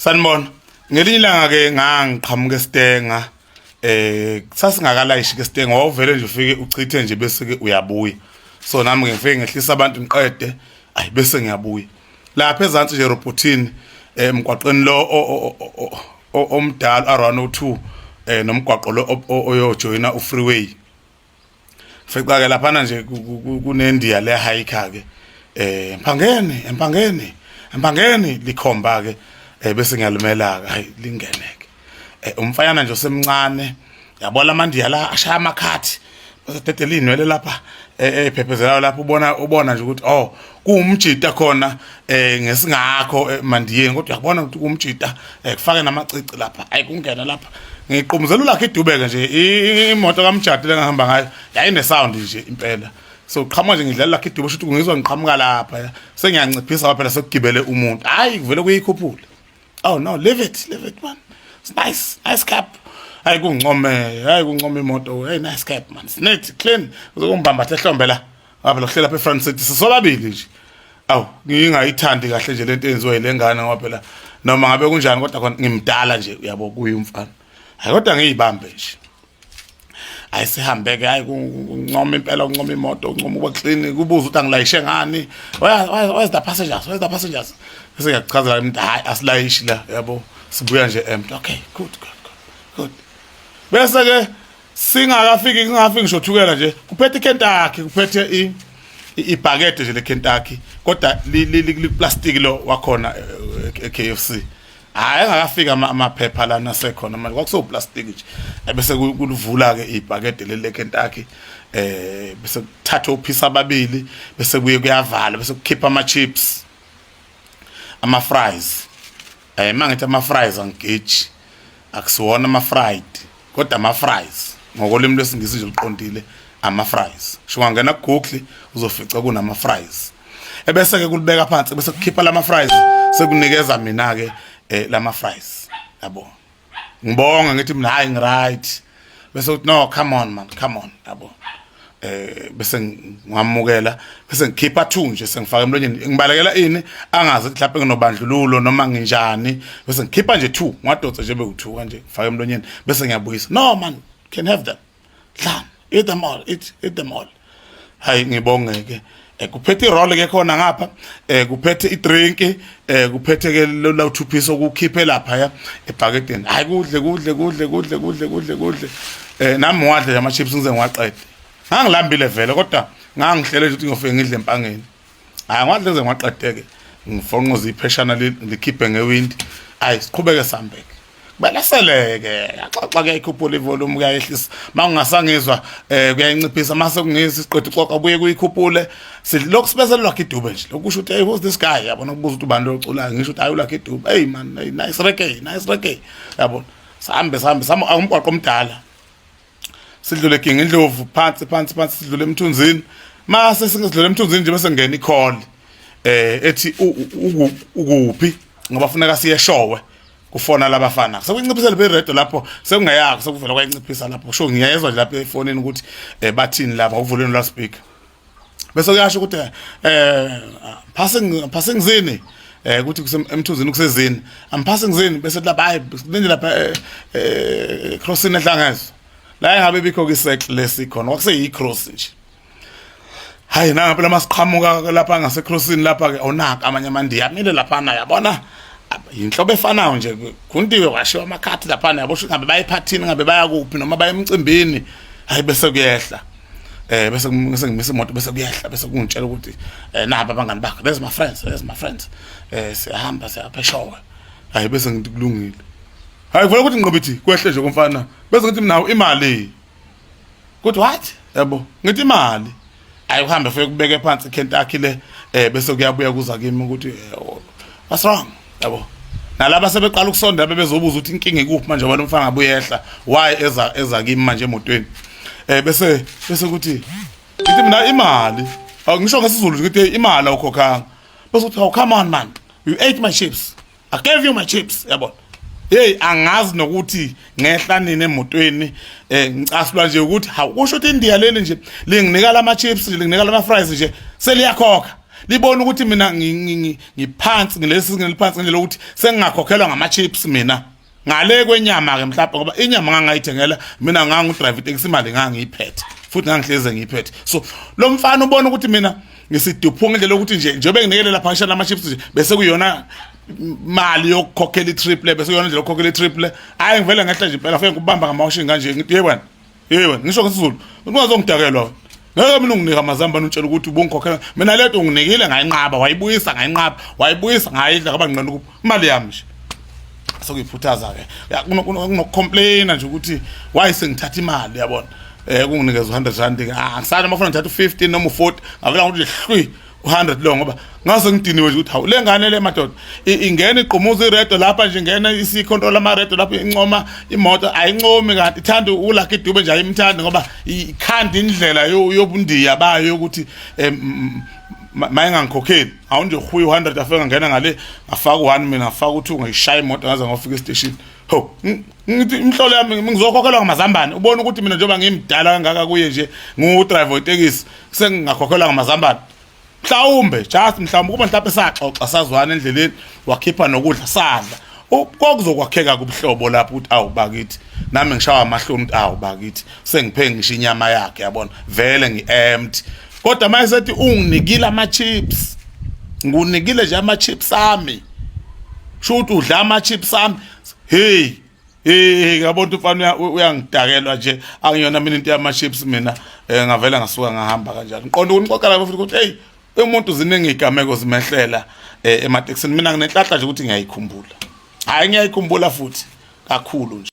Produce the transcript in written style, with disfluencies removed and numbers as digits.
Sanibona. Ngelinye ilanga ke ngangiqhamuka esitenga, sasingakalayishi ke esitenga, wawuvele nje ufike uchithe nje bese ke uyabuya. So nami ngifike ngehlisa abantu ngiqede, ayi, bese ngiyabuya. Lapha ezansi nje robotini, emgwaqeni lo omdala R102 nomgwaqo lo oyojoyina ufreeway. Fica ke laphana nje kunendiya le hiker ke, Empangeni, Empangeni, Empangeni, likhomba ke, bese ngiyalimela ke, hayi, lingene ke. Umfanyana nje osemncane, yabona amandiya la ashaya amakhathi, bese dedela inwele lapha ephephezelayo lapha, ubona nje ukuthi, oh, kuwumjita khona ngesingakho mandiyeni, kodwa uyabona ukuthi kuwumjita, kufake namacici lapha. Ayi, kungena lapha, ngiqumuzela uLucky Dube-ke nje. Imoto kamjadi lengihamba ngayo yayine sound nje impela, so qhamuka nje ngidlala Lucky Dube, shuthi ngizwa ngiqhamuka lapha, sengiyanciphisa ngoba phela sekugibele umuntu. Hayi, kuvele kuyikhuphule. "Oh no, leave it, leave it, man, it's nice, nice cab." Hayi, kungincome, hayi, kuncome imoto. "Hey, nice cab, man, it's neat, clean." Uzokumbamba ehlombe la ngapha, lokuhlela lapha e-front seat sisobabili nje. Awu, ngingayithandi kahle nje lento eyenziwa yile ngane, ngoba phela noma ngabe kunjani kodwa khona ngimdala nje, uyabo, kuye umfana. Hayi, kodwa ngiyibambe nje. Hayi, sihambe ke. Hayi, kuncoma impela, uncoma imoto, uncoma ukuba clean, kubuza ukuthi angilayishe ngani, where's the passengers, where's the passengers? Bese ngiyakuchazela umuntu, hayi, asilayishi la, yabo, sibuya nje empty. "Okay, good, good, good, good." Bese ke singakafiki, kungafiki ngisho Thukela nje, kuphethe iKentucky, kuphethe ibhakede nje leKentucky, kodwa li plastic lo wakhona e-KFC. Hayi, engakafika amaphepha lana sekhona manje, kwakusewuplastic nje. Bese kulivula ke ibhakede leli leKentucky, bese kuthatha ophisa ababili, bese kuye kuyavala, bese kukhipha ama chips, ama fries. Mangithi ama fries, angigeji, akusiwona ama fried, kodwa ama fries ngokolimi lwesiNgisi nje luqondile, ama fries. Sho ungangena ku Google uzofica kunama fries. Ebese ke kulibeka phansi, bese kukhipha lama fries, sekunikeza mina ke lama fries, yabo. Ngibonga, ngithi mina, "Hayi, ngiright." Bese uthi, "No, come on, man, come on," yabo. Bese ngamukela, bese ngikhipha two nje, sengifaka emlonyeni, ngibalekela ini, angazi ukuthi mhlawumbe nginobandlululo noma nginjani. Bese ngikhipha nje two, ngadonsa nje beku2 kanje, ngifaka emlonyeni, bese ngiyabuyisa. "No man, can have them, dlan, eat them all, eat, eat them all." Hayi, ngibongeke. Kuphethe iroll ke khona ngapha, kuphethe idrink, kuphethe ke lo two piece okukhiphe lapha ya ebhaketeni. Hayi, kudle, kudle, kudle, kudle, kudle, kudle, kudle. Nami ngiwadle ama chips ngize ngiwaqede. Ngangilambile vele, kodwa ngangihlele nje ukuthi ngiyofike ngidle Empangeni. Hayi, ngiwadle ngize ngiwaqede ke, ngifonqoza ipheshana likhiphe ngewindi. Hayi, siqhubeke sambeke, beleseleke, yaxoxa, kuyayikhuphula ivolume, kuyayehlisa, uma ungasangizwa kuyayinciphisa, mase kungizwa isiqeda uxoxa, buye kuyikhuphule. Lokhu sibese Lucky Dube nje, lokusho ukuthi, "Hey, who's this guy?" Yabona, kubuza ukuthi ubani loculayo, ngisho ukuthi, "Hayi, uLucky Dube. Hey man, hey, nice reggae, nice reggae," yabona. Sihambe, sihambe, sami umgwaqo omdala, sidlule Gingindlovu, phansi, phansi, phansi, sidlule Emthunzini. Mase singidlule Emthunzini nje, bese ngena i-call ethi ukuphi, ngoba funeka siye Eshowe. Kufona labafana, sekunciphisele beredo lapho, sekungeyakho, sekuvela kwayinciphisa lapho. Sho ngiyezwa nje lapha efonini ukuthi bathini lapha, uvuleni la speaker, bese kuyasho ukuthi passing zini, ukuthi kuse Emthunzini, kusezini, "I'm passing zini." Bese lapha, hayi, linde lapha crossing eHlangezo la, engabe bikho ke circle lesikhona, kwakuseyi cross nje. Hayi, nanga phela masiqhamuka lapha ngase crossini lapha ke, awunaka amanye amandiya amile laphana, yabona, inhlobo efanayo nje, kuntiwe kwashiwa amakhathi laphana, yabo, ngabe bayephathini, ngabe baya kuphi, noma baye emcimbini. Hayi, bese kuyehla, bese ngimisa imoto, bese kuyehla, bese kungitshela ukuthi naba abangani bakhe, "There's my friends, there's my friends, siyahamba siyapha eShowe." Hayi, bese ngithi kulungile. Hayi, kuvela ukuthi ngqobithi kwehle nje komfana, bese ngithi mina imali, kuthi, "What?" Yabo, ngithi imali. Hayi, uhambe fike kubeke phansi iKentucky le, bese kuyabuya kuza kimi ukuthi, "What's wrong?" Yabo, nalaba sebeqala ukusondela, bebezobuza ukuthi inkinga ikuphi manje, wena umfana ngabe uyehla, why eza kimi manje emotweni? Bese kuthi, ngithi mina imali. Ngisho ngesiZulu ngithi imali awukhokhanga. Bese uthi, "Oh, come on man, you ate my chips, I gave you my chips," yabona. Hey, angazi nokuthi ngehla nini emotweni, ngicasulwa nje ukuthi hawu, kusho ukuthi indiya leli nje linginika lama chips, linginika lama fries nje, seliyakhokha. Libona ukuthi mina ngiphansi ngilesi ngiliphansi ngendlela ukuthi sengingakhokhelwa ngama chips mina. Ngale kwenyama ke mhlawumbe ngoba inyama ngangayithengela mina, ngangu drive taxi, imali ngangiyiphethe futhi ngangihleze ngiyiphethe. So lo mfana ubona ukuthi mina ngisiduphunga indlela yokuthi nje njengoba nginikele lapha ngisho ama chips nje bese kuyona mali yokukhokhela i-trip le, bese kuyona indlela yokukhokhela i-trip le. Hayi, ngivele ngehla nje impela, fike ngikubamba ngamawashini kanje, ngithi, "Yebo wena, yebo wena," ngisho ngesiZulu, "ungazongidakelwa wena. Ngeke mina unginika amazambane utshela ukuthi ubungikhokhela mina leto. Unginikile ngayinqaba, wayibuyisa ngayinqaba, wayibuyisa ngayidla ngoba nginqena ukuba imali yami nje." Sokuyiphuthaza-ke kunokucomplaina nje ukuthi why sengithatha imali, yabona, kunginikeza u-100 rand ke. Ah, ngisana uma ufuna ngithatha u-15 noma u-40, ngavela ngokuthi nje hlwi u-100 lo, ngoba ngase ngidiniwe nje ukuthi hawu, le ngane le madoda ingena igqumuza iredo lapha nje, ingena isicontrol amaredo lapha, incoma imoto, ayincomi kanti ithanda uLucky Dube nje, ayimthandi ngoba ikhanda indlela yobundiya bayo yokuthi mayingangikhokheli. Awu nje huyi u-100, afike ngangena ngale, ngafaka u-1 mina, ngafaka u-2, ngayishaya imoto ngaze ngafika esiteshini. Ho, ngithi imhlolo yami ngizokhokhelwa ngamazambane. Ubona ukuthi mina njengoba ngimdala kangaka kuye nje, ngiwudriver wetekisi, sengingakhokhelwa ngamazambane? Mhlawumbe just mhlawumbe kuba mhlawumbe saxoxa sazwana endleleni, wakhipha nokudla sadla, kwakuzokwakheka kubuhlobo lapho ukuthi awu bakithi, nami ngishawa amahloni ukuthi awu bakithi, sengiphe ngisho inyama yakhe, yabona, vele ngi-empty. Kodwa uma esethi unginikile ama-chips, ngunikile nje ama-chips ami, sho ukuthi udla ama-chips ami. Hey hey, ngiyabona ukuthi umfana uyangidakelwa nje, angiyona mina into yama-chips mina. Ngavela ngasuka ngahamba kanjalo. Ngiqonda ukunixoxela futhi ukuthi hey, umuntu ziningi igameko zimehlela ematekisini. Mina nginenhlahla nje ukuthi ngiyayikhumbula, hhayi, ngiyayikhumbula futhi kakhulu nje.